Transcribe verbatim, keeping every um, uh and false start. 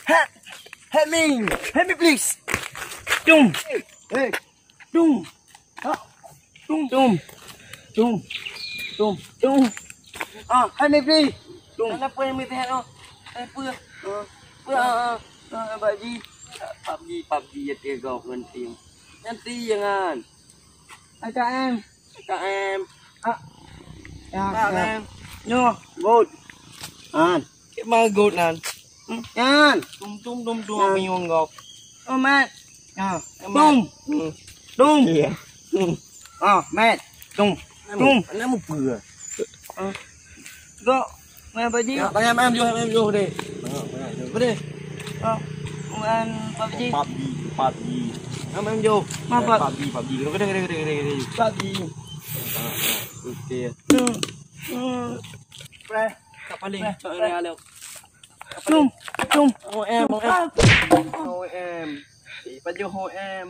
Help! Help me! Help me, please! Tum! Hey! Tum! Ah! Tum! Tum! Tum! Tum! Tum! Ah, help me, please! Tum! Kenapa yang minta help tu? Eh, apa? Ah, apa? Ah, ah, ah, Pak Ji. PUBG, PUBG ya, tiga ngon tim. Nanti jangan. A K M. A K M. Ah. Ya, A K M. Nyoh, gold. An. Cek ma gold nan. Hmm, yan. Tum, tum, tum, tum, Yan. Bingung gob. Oh, mat. Ya, Mat. Tum. Hmm. Tum. Iya. Hmm. Ah, mat. Tum. Tum. Anak mu pura. Ah. Gok. Mana Pak Ji? Ya, tanya M M jauh, M M jauh deh. Ha, tanya jauh. Apa deh? Oh, bukan PUBG. PUBG, PUBG. M M jauh. Apa? Eh, PUBG, PUBG. Kena, kena, kena, kena, kena. PUBG. Ha, ha. Okey. Hmm. Hmm. Preh. Tak paling. Preh, tak preh. Ada. Tum, tum. O M, O M. O M. Eh, pajoh O M.